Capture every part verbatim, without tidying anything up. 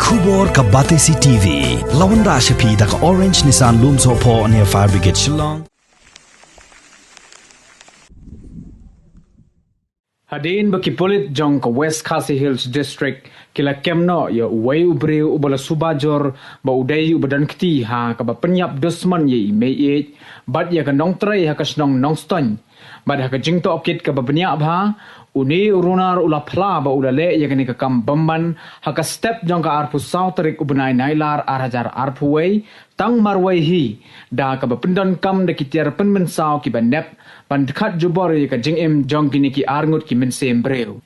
Khubor ka Batesi T V. La wanrah sha phi da ka Orange Nissan Lumsohphoh near Fire Brigade Shillong. Hadien ba ki pulit jong ka West Khasi Hills District ki la kem noh ïa uwei u briew uba la suba jur ba u dei uba don kti ha kaba pynïap dusmon ïa i meiieit bad ïa ka nongtrei ha ka shnong Nongstoiñ. Bad ha ka jingtohkit kaba bniah bha, une u runar u la phla ba u la leh ïa kane ka kam bymman ha ka step jong ka arphew saw tarik u bnai Nailar ar hajar arphew wei, tang marwei hi da kaba pyndonkam da ki tiar pynmynsaw kiba nep ban dkhat jubor ïa ka jingim jong kine ki arngut ki mynsiem briew.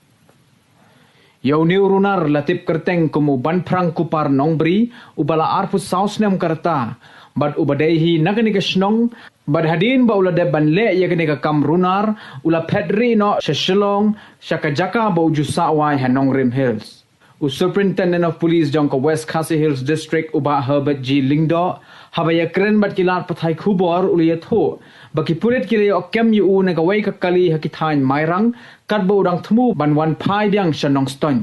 Ïa une u runar la tip kyrteng kum u Banphrang Kupar Nongbri, uba la arphew saw snem ka rta, bad uba dei hi na kane ka shnong, bad hadien ba u la dep ban leh ïa kane ka kam runar, u la phet rieh noh sha Shillong, sha ka jaka ba u ju sah wai ha Nongrim Hills. U Superintendent of Police jong ka West Khasi Hills District, u Bah Herbert G Lyngdoh, haba ïakren bad ki lad pathai khubor u la ïathuh ba ki pulit ki la ïoh kem ïa u na kawei ka kali ha ki thaiñ Mairang, katba u dang thmu ban wan phai biang sha Nongstoiñ.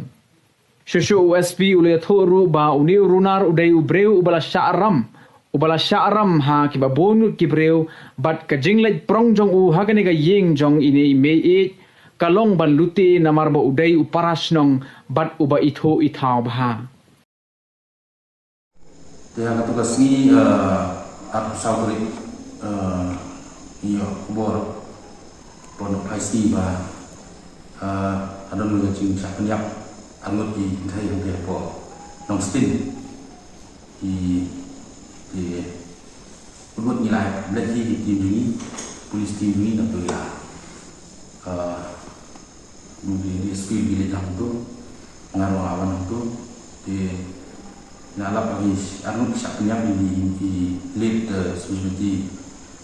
Shuh shuh u S P u la ïathuh ruh ba une u runar u dei u briew uba la shah ram, uba la shah ram ha kiba bun ngut ki briew, bad ka jingleit prong jong u ha kane ka ïing jong ine i meiieit ka long ban lute namar ba u dei u para shnong bad uba ithuh ithaw bha. Te ha katu ka sngi, eh, arphew saw tarik, eh, ïa khubor pon phai sngi ba, eh, hadon ka jingshah pynïap arngut ki kynthei hangtei hapoh Nongstoiñ. Ki, ki, Ngut ngi la leit hi ki team jong ngi, police team jong ngi, nangtu ïa, ah, ngi, ngi, ngi speed ngi leit hangtu, nga ruh nga wan hangtu, te nga lap ba ki arngut ki shah pynïap ïa i, i late, eh, Srimati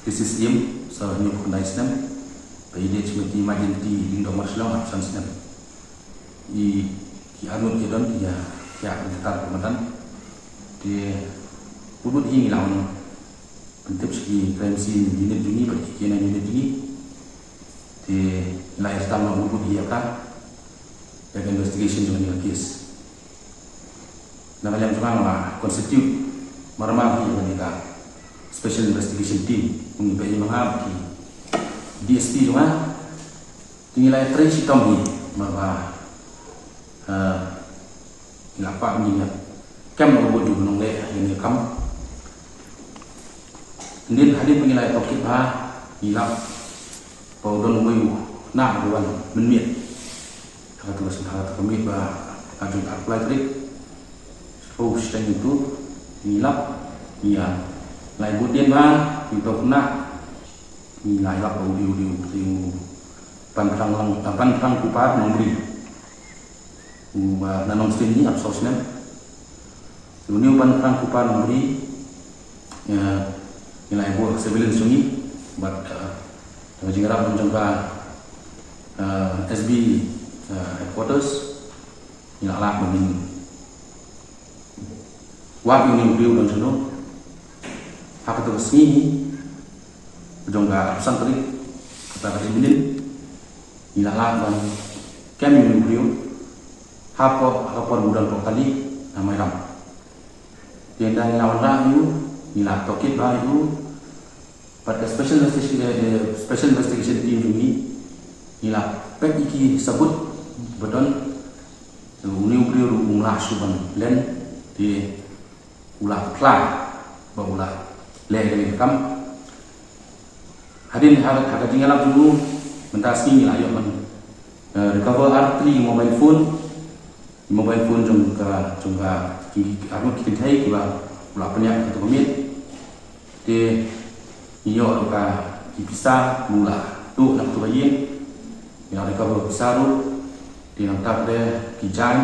Thesis Im, sa hynñiew phew khyndai snem, bad i late Srimati Marjenti Lyngdoh Marshallong, arphew san snem. I, ki arngut ki don ki ïa, ki ïa pynthikna ka madan. Te u bud hi ngi la wan pyntip sha ki crime scene unit jong ngi bad ki K nine unit jong ngi. Te la ïa sdang noh u bud hi ïa ka, ïa ka investigation jong ka case. Na ka liang jong nga nga constitute marmar hi ïa ka special investigation team. Ngi peit ïa ma nga bad ki D S P jong nga. Te ngi la ïatrei shitom hi, namar ba, eh, ngi la kwah ngi ïa kem noh u bud u nongleh ïa kane ka kam. Hadien, hadien ba ngi la ïatohkit bha, ngi lap ba u don uwei u khynnah uba wan mynmiet. Ha katu ka, ha katu ka miet ba la jong ka arphew lai tarik. Shiphew shiteng itu, ngi lap, ngi ïa, la ïa bud dien bha, ngi to khynnah, ngi la ïa lap ba u dei, u dei, u dei u Ban Phrang Lang, ah, Ban Phrang Kupar Nongbri. U, ah, na Nongstoiñ hi, arphew saw snem. Une u Ban Phrang Kupar Nongbri, eh, ngi la ïa buh surveillance jong ngi, bad, eh, jingïarap jong ka, eh, S B, eh, headquarters, ngi la lah ban wad ïa une u briew don shano. Ha katu ka sngi hi, jong ka arphew san tarik, kata ka evening, ngi la lah ban kem ïa une u briew hapoh, ha ka por ba u don hapoh kali na Mairang. Te ynda ngi la wanrah ïa u, ngi la tohkit bha ïa u, bad ka special investigation, eh, eh, special investigation team jong ngi, ngi la peit ïa ki sabut ba don. Une u briew ruh um lah shuh ban len, te u la phla ba u la leh ïa kane ka kam. Hadien ha, ha ka jingïalap jong u, mynta ka sngi ngi la ïoh ban, eh, recover ar tylli mobile phone. Mobile phone jong ka, jong ka, jong ki arngut ki kynthei kiba u la pynïap ha katu ka miet. Te ngi ïoh ruh ka, ki pisa ba u la tuh na katu ka ïing. Ngi la recover pisa ruh. Te nangta pat ki jaiñ,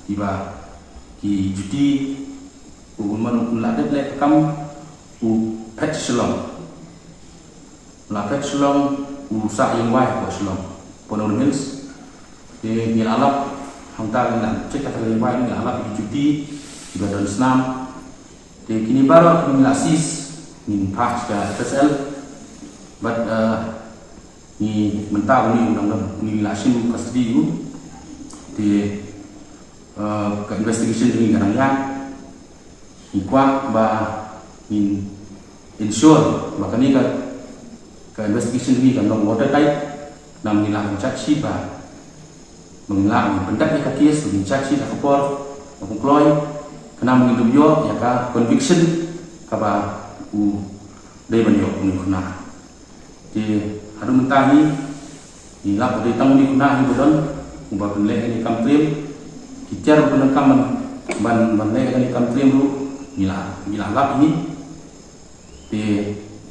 kiba, ki juti, u man u la dep leh ka kam, u phet Shillong. La phet Shillong, u sah ïing wai hapoh Shillong, hapoh Nongrim Hills. Te ngi la lap, hangta ngi la check kata ka ïing wai, ngi la lap ïa ki juti, kiba don snam. Te kine baroh ngi la seize, ngin phah sha ka F S L. Bad, eh, ngi mynta une u dang don, une ngi la shim custody ïa u. Te Uh, ka investigation jong ngi ka dang ïaid. Ngi kwah ba ngin ensure ba kane ka, ka investigation jong ngi kan long watertight. Namar ngin lah ban charge sheet ba, ba ngin lah ban pyndep ïa ka case, ngin charge sheet ha ka por ba pynkloi. Khnang ba ngin ïoh ïa ka conviction kaba u dei ban ïoh, une u khynnah. Te haduh mynta hi ngi lap ba dei tang une u khynnah hi ba don uba pynleh ïa kane ka kam triem. Ki tiar ba pyndonkam ban, ban, ban leh ïa kane ka kam triem ruh ngi la, ngi la lap hi. Te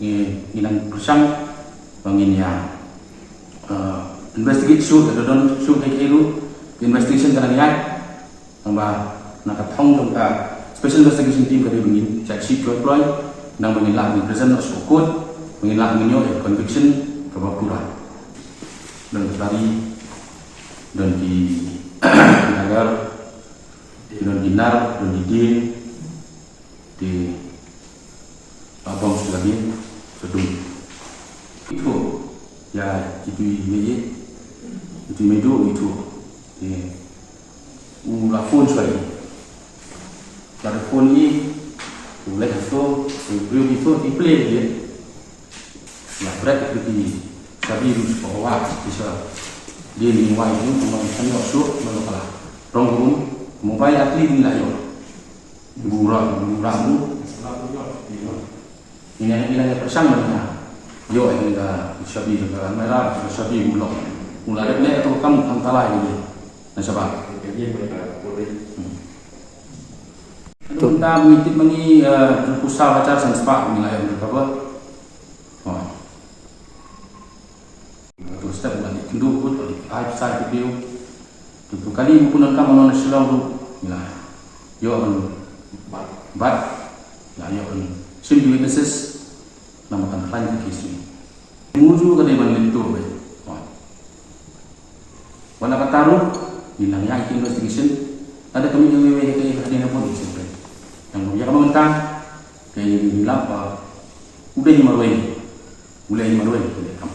ngi, ngi nang pyrshang ba ngin ïa, uh, investigate shuh, lada don shuh kaei kaei ruh, investigation ka nang ïaid. Nangba na ka thong jong ka Special Investigation Team ka dei ba ngin charge sheet kloi kloi, nangba ngin lah ban present noh sha court, ba ngin lah ban ïoh ïa conviction kaba pura. Don ki tari, don ki nagar, don ki nar, don ki dieng, te ba bom sha la dieng, sha dung. Ithuh ïa itu i mei, itu i mei duh ithuh. Te u la phone shuwa ïa ngi. La phone ïa ngi, u leit hato, u briew ithuh, i plie ïa ngi. La bret ïa ki shabi ruh sha ka wah, ki sha. Dei ni wai ruh, tang ba kan ïoh shuh, ba la ka la rong rum, mobile at least ngi la ïoh. Bura, bura mu. Ina, ina ïa pyrshang ban ïa ïoh ïa ka shabi, ka kamera, ka shabi u lok. U la dep leh to kam, kam tala ïa ngi. Na shabar. Hmm. Kumta ngi tip ma ngi, eh, dua phew saw hajar san spah ngi la ïoh recover. Oh. Dua phew step ngi la ïoh kynduh kut, ai pisa ki briew. Dua phew kali ngi pyndonkam ha Shillong ruh ngi la ïoh ban bat, la ïoh ban shim ki witnesses. Namar kan khlaiñ ka case ngi. Ngi ju ka dei ban leit to be. Wan. Wan la kata ruh, ngi nang ïa ki investigation. Lada ka mih ïa wei wei ka ïa ka dei na police be. Nang ïa ka mynta, ka ïa ngi lap ba u dei marwei. U leh marwei, u leh kam.